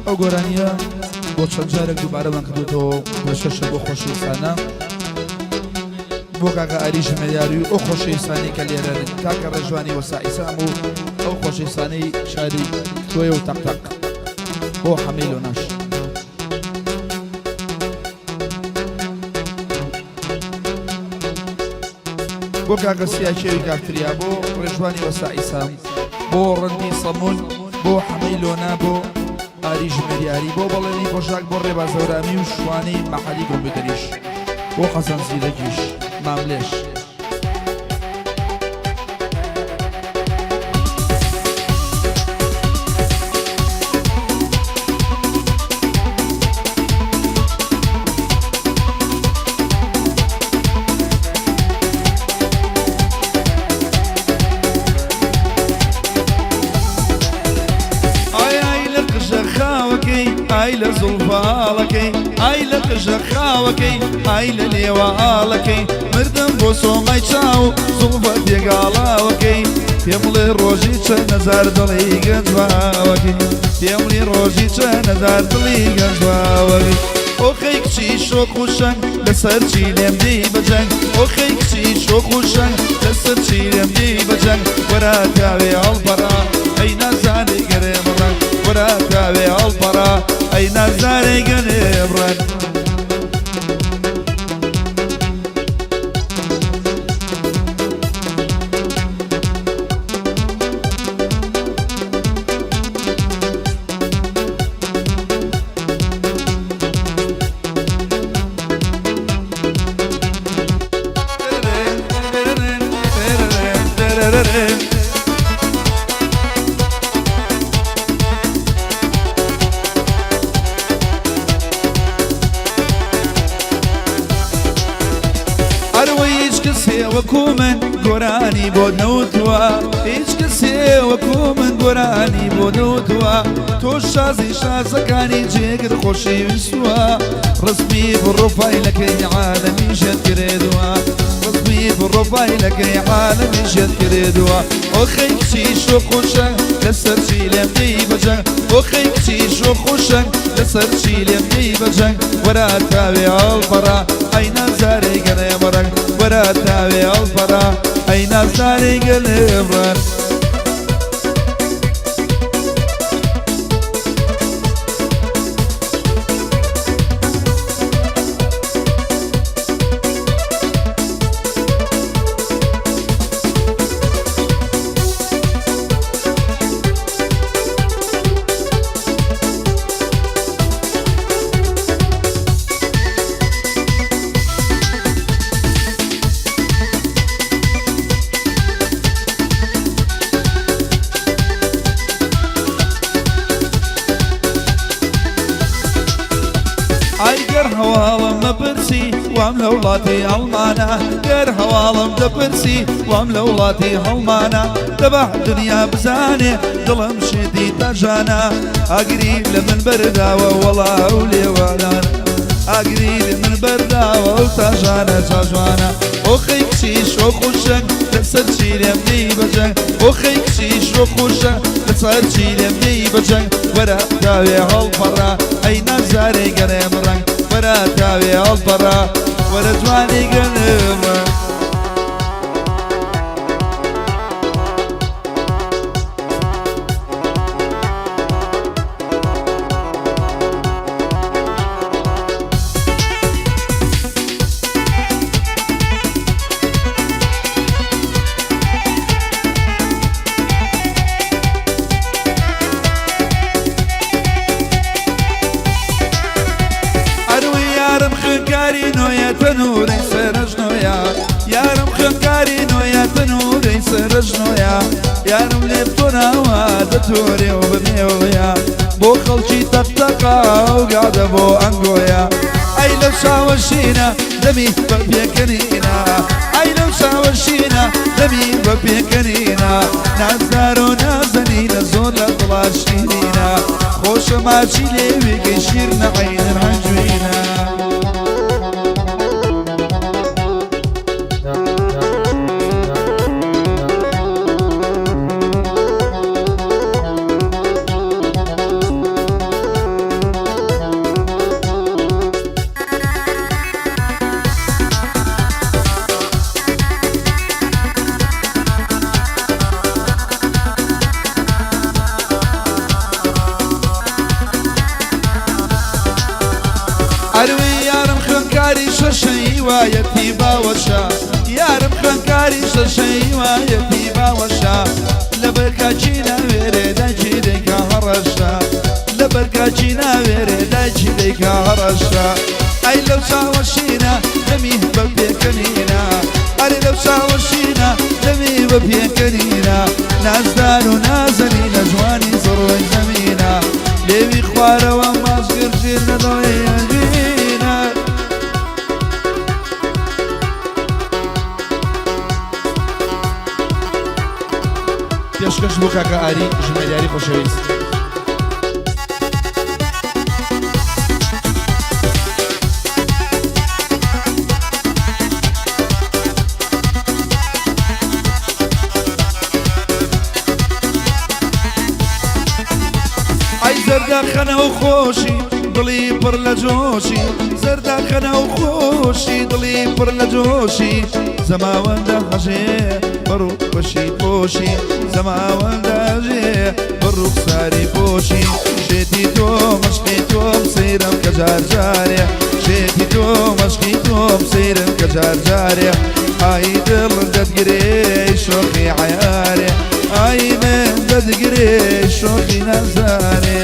ئەو گۆرانیە بۆ چەند جارێک دووبارەمان کردوێتەوە پێشکەشە بۆ خۆشەویستانە بۆ کاکە ئاری ژمێریاری و ئەو خۆشەویستانەی کە لێرەن کاکە ڕێژوانی وەسا ئیسام و ئەو خۆشەویستانەی شاری کۆیە و تەقتەق بۆ حەمەی لۆناش. بۆ کاکە سیاکێوی کافتریا بۆ ڕێژوانی وەسا ئیسام بۆ ڕەندی سەمون بۆ حەمەی لۆنا بۆ ئاری ژمێریاری بۆ بەڵێنی پۆشاک بۆ ڕێباز هەورامی و شوانی مەحەلی کۆمپیوتەریش بۆ حەسەن زیرەکیش ماملێش. ئای ئای لە قژە خاوەکەی ئای لە زوڵفاڵەکەی ئای لە قژە خاوەکەی ئای لە لێوە ئاڵەکەی مردم بۆ سۆمای چاو زوڵفە تێگاڵاوەکەی پێم بڵێ ڕۆژی چەند هەزار دڵی گەنج باوەکەی پێم بڵێ ڕۆژی چەند هەزار دڵی گەنج باوەکەی ئۆخەی کچی شۆخ و شەنگ لەسەر چی لێم دێی بە جەنگ ئۆخەی کچی شۆخ و شەنگ لەسەر چی لێم دێی بە جەنگ وەرە تاوێ هەڵپەڕا ئەی نازانێ گەرێ بڕەنگ وەرە تاوێ هەڵپەڕا ئەی نازانێ گەرێ بڕەنگ. ئەروەی هیچ کەسێ وەکو من گۆرانی بۆ نەوتووە هیچ کەسێ وەکو من گۆرانی بۆ نەوتووە تۆ شازی شازەکانی جێگر خۆشی ویستووە ڕسمی پڕۆفایلەکەی عالەمی ژێت کرێدووە ڕسمی پڕۆفایلەکەی عالەمی ژێت کرێدووە ئۆخەی کچی شۆخ و شەنگ لەسەر چی لێم دێی بە جەنگ ئۆخەی کچی شۆخ و شەنگ لەسەر چی لێم دێی بە جەنگ وەرە تاوێ هەڵپەڕا ئەی نازارێ گەلێ بەڕەنگ وەرە تاوێ هەڵپەڕا ئەی نازارێ گەلێ بڕەنگ. ئای گەر هەواڵم مەپرسی وام لە وڵاتی ئەڵمانە گەر هەواڵم دەپرسی وام لە وڵاتی هەڵمانە دەبا دنیا بزانێ دڵم شێتی تاژانە ئاگری لە من بەرداوە وەڵا و لێوانانە ئاگری لە من بەرداوە و تاژانە چاژوانە ئۆخەی کچی شۆخ و شەنگ لەسەر چی لێم دێی بە جەنگ ئۆخەی کچی شۆخ و شەنگ لەسەر چی لێم دێی بە جەنگ وەرە تاوێ هەڵپەڕا ئەی نازارێ گەرێم ڕەنگ وەرە تاوێ هەڵپەڕا وەرە جوانی گەرم ڕەنگ. ئەروی یارم خوێندکاری نۆیە تەنورەی سەرەژنۆیە یارم خوێندکاری نۆیە تەنورەی سەرەژنۆیە یارم لێ بتۆناوە دەتۆرێ و بمێوەیە بۆ خەڵکی تەقتەقا و گادە بۆ ئەنگۆیە ئەی لەو چاوەشینە دەمی بە پێکەنینە ئەی لەو چاوەشینە دەمی بە پێکەنینە نازدار و نازەنینە زۆر لە دڵا شیرینە خۆشە ماچی لێوێکەی شیرنە عەینن عەنجوینە. وایەتی باوەشە، یارم خوێندکاری شەشە هیوایەتی باوەشە، لەبەر کاکی ناوێرێ دایکی دەیکا هەڕەشە، لەبەر کاکی ناوێرێ دایکی دەیکا هەڕەشە. ئەی لەو چاوە شینە دەمی بە پێکەنینە، ئەرێ لەو چاوە شینە دەمی بە پێکەنینە، نازدار و نازەنینە جوانی زڕۆی زەمینە، لێوی خوارەوە ماچ گرژی لە دڵی ئەژینە. پێشکەش بۆ کاکە ئاری ژمێریاری خۆشەویست. ئەی زەردە خەنە و خۆشی دڵی پڕ لە جۆشی، زەردە خەنە و خۆشی دڵی پڕ لە جۆشی، زەماوەندە هەژێ بەڕوو بەشی پۆشی، زەماوەندە هەژێ بەڕوو ساری پۆشی. شێتی تۆ مەشقی تۆم سەیرم کە جار جارێ، شێتی تۆ مەشقی تۆم سەیرم کە جار جارێ، ئای دڵ دەتگرێ شۆخی عەیارێ، ئای من دەتگرێ شۆخی نازارێ.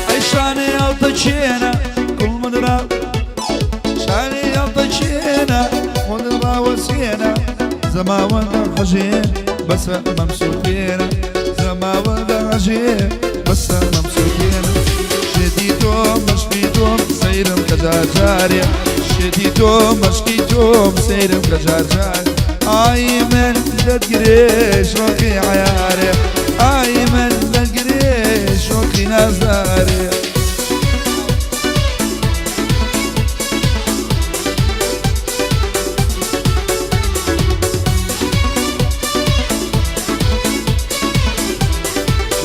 ئەی شانەی ئەڵتەچێنە گوڵمدرا، شانەی ئەڵتەچێنە خۆدراوەسێنە، زەماوەندە حەژێ بەسە مەمسووتێنە، زەماوەندە حەژێ بەسە مەمسووتێنە. شێتی تۆ مەشقی تۆم سەیرم کە جار جارێ، شێتی تۆ مەشقی تۆم سەیرم کە جار جار، ئای من دەتگرێ شۆخی عەیارێ، ئای من دەتگرێ شۆخی نازدارێ.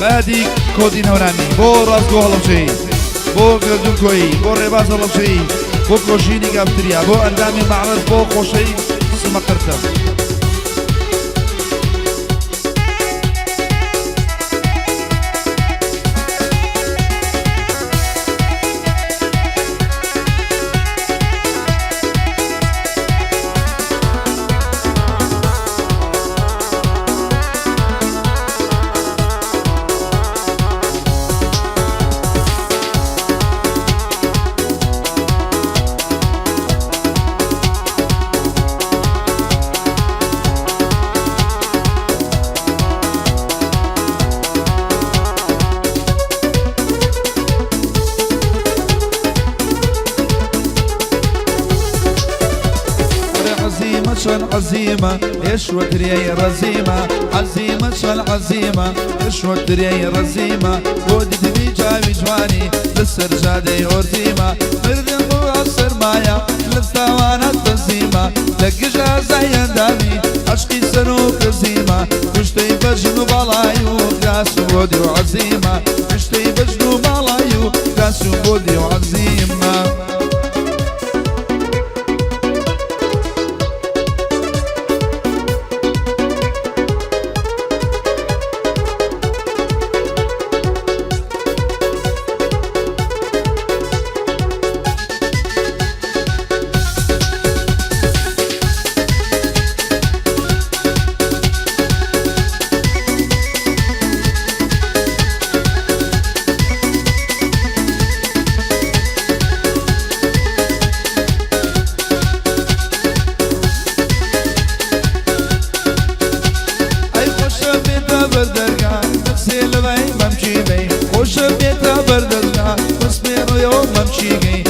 بەیادی کۆدی هەورامی بۆ ڕاستگۆ هەڵەبجەیی، بۆ گردون کۆیی، بۆ ڕێباز هەڵەبجەیی، بۆ کۆشینی گافتریا، بۆ ئەندامی مەعرەز، بۆ خۆشەی سمەقرتە. عەزیمە چەند عەزیمە هێشوە دریای ڕەزیمە، عەزیمە چەند عەزیمە هێشوە دریای ڕەزیمە، بۆ دیدنی چاوی جوانی لەسەر جادەی ئۆرزیمە، مردم بۆ ئەو سەرمایە لە تاوانە تەزیمە، لە گژ ئازای ئەندامی عەشقی سەر و کەزیمە، کوشتەی بەژن و باڵای و کراس و بۆدی و عەزیمە، کوشتەی بەژن و باڵای و کراس و بۆدی و عەزیمە. ئەی خۆشە بێتە بەر دەرگا دەسێ لەلای مەمکی بەی، خۆشە بێتە بەر دەرگا دەست پێ ڕۆیەوە مەمکی گەی،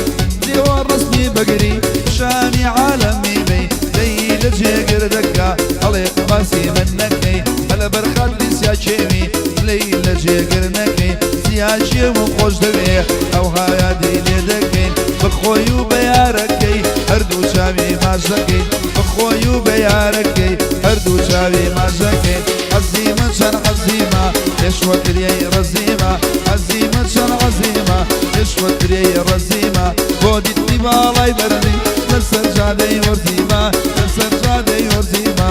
دێوە ڕەسمی بەگری شانی عالەمی بەی، دەی لە جێگر دەکا ئەڵێ باسی من نەکەی، هەلە بەر خاتری سیاکێوی لێی لە جێگر نەکەی، سیاکێو و خۆش دەوێ ئەوها یادی لێ دەکەین، بە خۆی و بە یارەکەی هەردوو چاوی ماچ دەکەین. یارەکەی هەردوو چاوی ماچەکەی. عەزیمە چەند عەزیمە پێشوە تریەی ڕەزیمە، عەزیمە چەند عەزیمە پێشوە تریەی ڕەزیمە. بۆ دیتنی باڵای بەرزی لەسەر جادەی وەرزیمە، لەسەر جادەی وەرزیمە.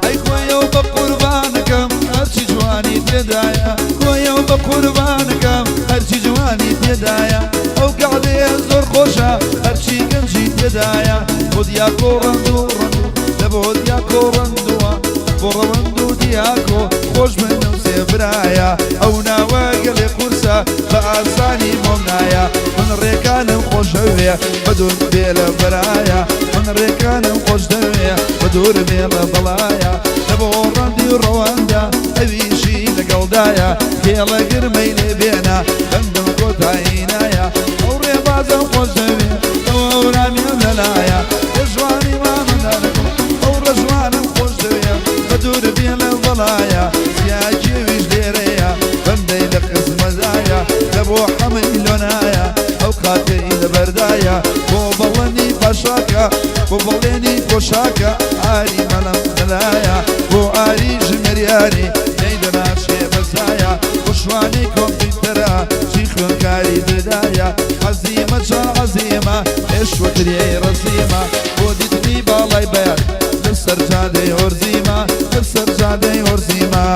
ئەی خۆیەو بە قوربانەکەم هەرچی جوانی تێدایە، خۆیەو بە قوربانەکەم هەرچی جوانی تێدایە. ئەو کەعبەیە زۆر خۆشە هەرچی گەنجی تێدایە. بۆ دیاکۆ ڕەند و ڕەند و لە بۆ دیاکۆ ڕەندووە، بۆ ڕەوەند و دیاکۆ خۆش بن لەو سێ برایە. ئەو ناوە گەلێ قورسە بە ئاسانی بۆم نایە، من ڕێکانم خۆش دەوێ بە دوور بێ لە بەرایە، من ڕێکانم خۆش دەوێ بە دوور بێ لە بەڵایە. لە بۆ ڕەندی و ڕەوەندە ئەویشی لەگەڵدایە، کێڵە گرمەی لێ بێنە بەندم کۆتایی نایە. ئەو ڕێبازەم خۆش دەوێ ئەو هەورامیەم لەلایە، ڕێژوانی مامەدارەکەم ئەو ڕەژوانم خۆش دەوێ بە دوور بێ لە بەڵایە. سیاکێویش لێرەیە بەندەی لە خزمەدایە، لە بۆ حەمەی لۆنایە ئەو قاتەی لەبەردایە. بۆ بەڵێنی پاشاکە بۆ بەڵێنی پۆشاکە ئاری مەلەم لەلایە، بۆ ئاری ژمێریاری نەیدەناشێ بەسایە. بۆ شوانی کۆمپیوتەرە چی خوێندکاری بدایە. عەزیمە چەند عەزیمە ئێشوە تریەی ڕەزیمە، بۆ دیتنی باڵای بەیان لەسەر جادەی هۆرزیمە، لەسەر جادەی هۆرزیمە.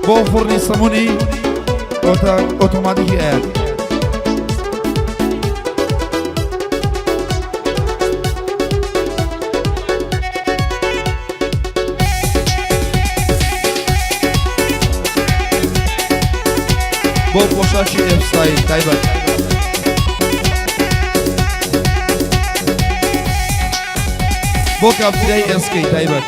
بۆ فڕنی سەمونی ئۆتۆماتیکی ئەیات. بۆ پۆشاکی ئێفستایل تایبەت. بۆ کافتریای ئێسکەی تایبەت.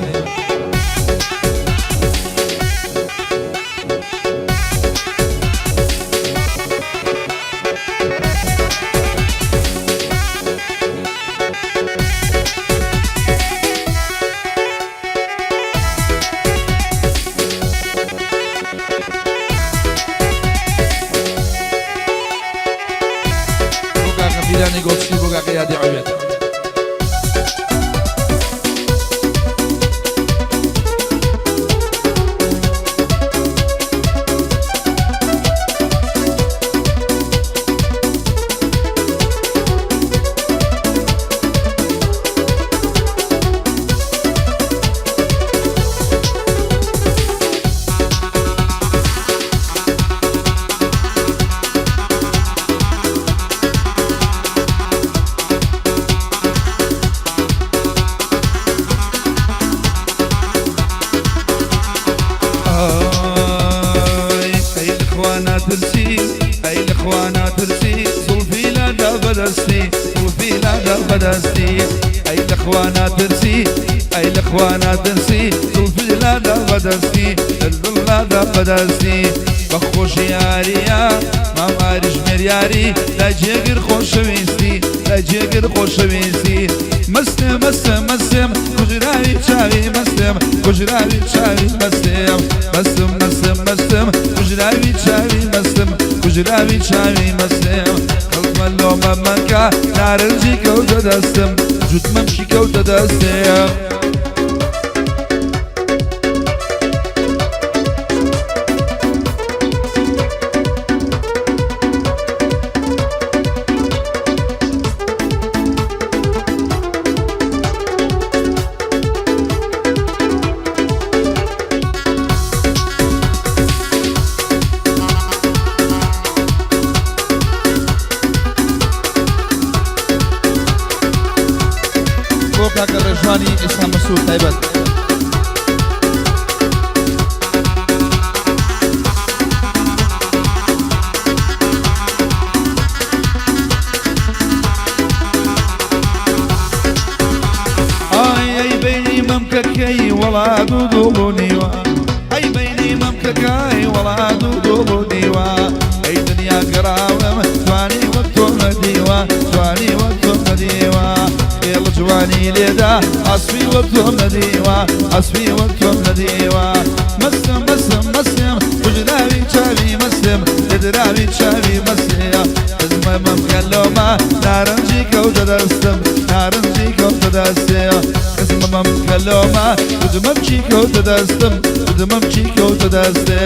بۆ کاکە پیرانی گۆڵچی بۆ کاکە یادی عوێت. ئای ئەی لەخوا ناترسی، ئەی لەخوا ناترسی، زوڵفی لادا بەدەستی، زوڵفی لادا بەدەستی. ئەی لەخوا ناترسی، ئەی لەخوا ناترسی، زوڵفی لادا بەدەستی، دڵ لادا بەدەستی. بە خۆشی یاریە مام ئاریش مێریاری، لای جێگر خۆشەویستی، لای جێگر خۆشەویستی. مەستم مەستم مەستم کوژراوی چاوی مەستم، کوژراوی چاوی مەستم، مەستم مەستم مەستم کوژراوی چاوی مەستم، کوژراوی چاوی مەستم. خەڵکمە لۆمە مەکە نارنجی کەوتە دەستم، جووت مەمکی کەوتە دەستم. کاکە ڕێژوانی ئیسلام مەسوور تایبەت. ئای ئەی بەینی مەمکەکەی وەڵا دوو دڵ و نیوە ئەی بەینی مەمکەکەی وەڵا دوو دڵ و نیوە ئەی دنیا گەڕاوم جوانی وەک تۆ نەدیوە جوانی وەک تۆ نەدیوە خێڵ جوانی لێدا ئەسپی وەک تۆ نەدیوە ئەسپی وەک تۆ نەدیوە مەستم مەستم مەستم کوژراوی چاوی مەستم لێدراوی چاوی مەستم بزمە مەمکە لۆمە نارنجی کەوتە دەستم نارنجی کەوتە دەستێ خزمە مەمکە لۆمە گوتمەمکی کەوتە دەستم گوتمەمکی کەوتە دەستێ.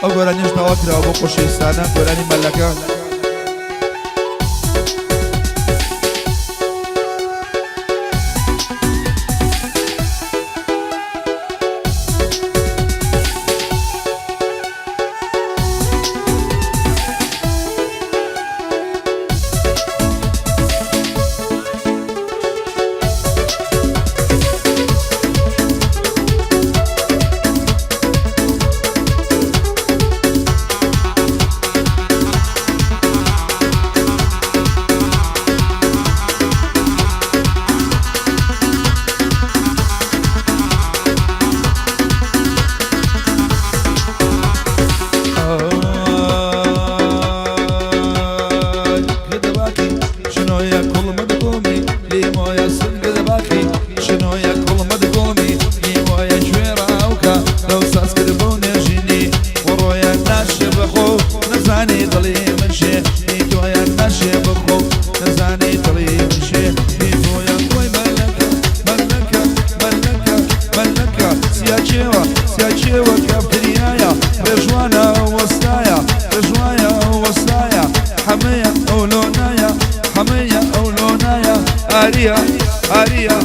ئەو گۆرانیش داوا کراوە بۆ خۆشەویستانە گۆرانی مەلەکە. ئاریە ئاریە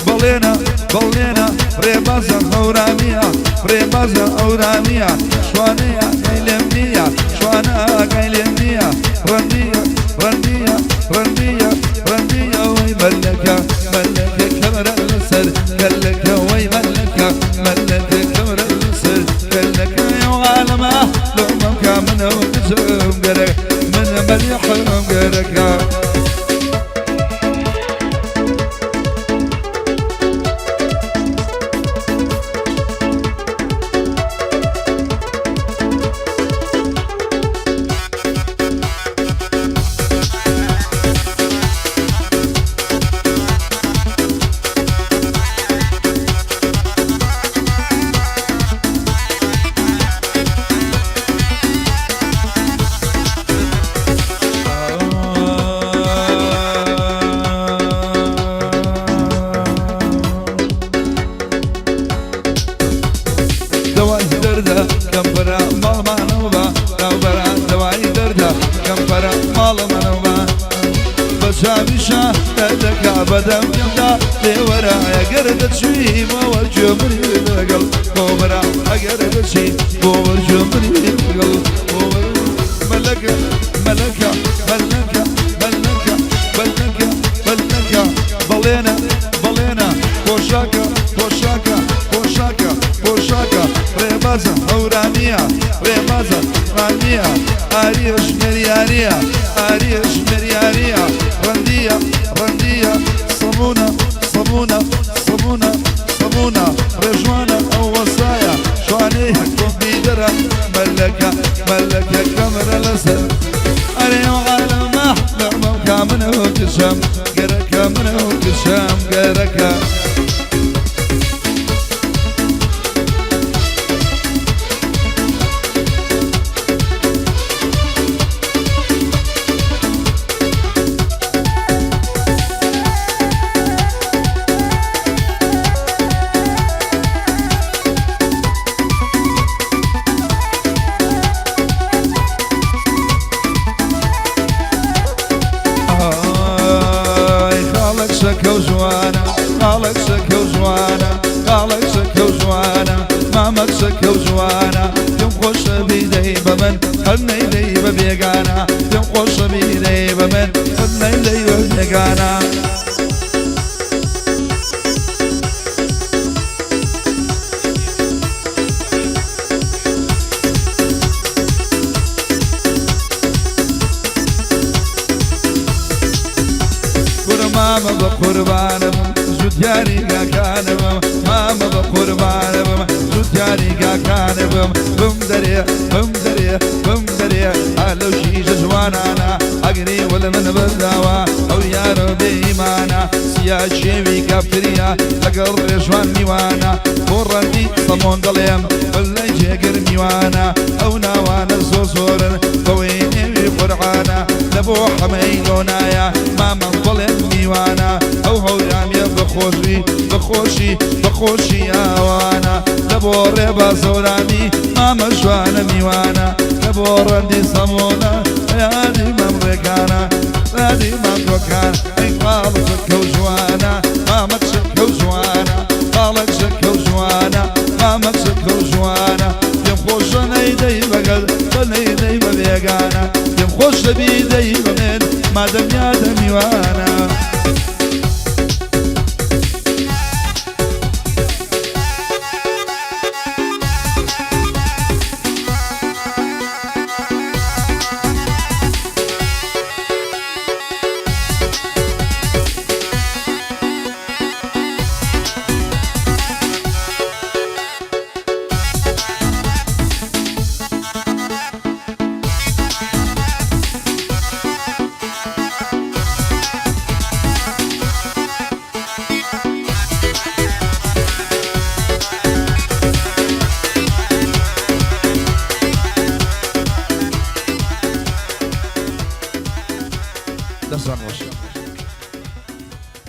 بەڵێنە بەڵێنە ڕێبازە هەورامیە ڕێبازە ئەورامیە شوانەیە ئاگای لێم نییە شوانە ئاگای لێم نییە ڕەندیە ڕەندیە ڕەندیە ڕەندیە وەی مەلەکە مەلەکە کەمەرە لەسەر کەلەکە وەی مەلەکە مەلەکە کەمەرە لەسەر کەلەکە ئەو عالەمە لۆمەم کا منەوە کچم گەرەک منە مەلیحم گەرەکە. دەوای دەردە کەمپەرە ماڵمانەوە بە ناوبەرە دەوای دەردە کەمپەرە ماڵمانەوە بە بە چاویشا دەردەکا بەدەم کەمدا لێوەرە ئەگەر دەچوی بۆ وەرگوێ بری لەگەڵ بۆ بەرە ئەگەر دەچی بۆ وەرگوێ بری لەگەڵ بۆ مەلەکە مەلەکە مەلەکە مەلەکە مەلەکە مەلەکە بەڵێنە بەڵێنە پۆشاکە پۆشاکە پۆشاکە پۆشاکە ڕێبازە هەورامیە ڕێبازە ڕانیە ئاریە ژمێریاریە ئاریە ژمێریاریە ڕەندیە ڕەندیە سەمونە سەمونە سەمونە سەمونە ڕێژوانە ئەو وەسایە شوانەیە کۆمپیوتەرە مەلەکە مەلەکە کەمەرە لەسەر ئەرێ عالەمە لەمەوکا منەوە کچم گەرەکە منەوە کچم گەرەکە. جوانە، خاڵە کچەکە و جوانە، خاڵە کچەکە و جوانە، مامە کچەکە و جوانە. پێم خۆشە بیدەی بە من، هەر نەیدەی بە بێگانە. پێم خۆشە بیدەی بە من، هەر نەیدەی بە بێگانە. کورە مامە بە قوربانم جوتیاری گاکانم، مامە بە قوربانم جوتیاری گاکانم. بم دەرێ، بم دەرێ، بم دەرێ ئالەو شیشە جوانانە، ئەگری وەلە من بەرداوە ئەو یارە بێئیمانە. سیا شێوی کافتریا لەگەڵ ڕێژوان میوانە، بۆ ڕەنگی سەمۆن دەڵێم بەلای جێگر میوانە. ئەو ناوانە زۆر زۆرن بەوەی نێوی قورعانە، لە بۆ حەمەی لۆنایە مامەم بڵێم میوانە. ئەو هەورامیە بەخۆشی بەخۆشی بەخۆشی ئاوانە، لە بۆ ڕێبا زۆرامی مامە جوانە میوانە. لە بۆ ڕەندی سەمۆنە یادی مام ڕێکانە، یادی مام کۆکان. ئەی خاڵە چەکە و جوانە، مامە چەکە و جوانە، خاڵە چەکە و جوانە، مامە چەکە و جوانە. پێم خۆشە نەیدەی بەگەل بە نەیدەی بە بێگانە. پێم خۆشە بیدەی بە من مادەم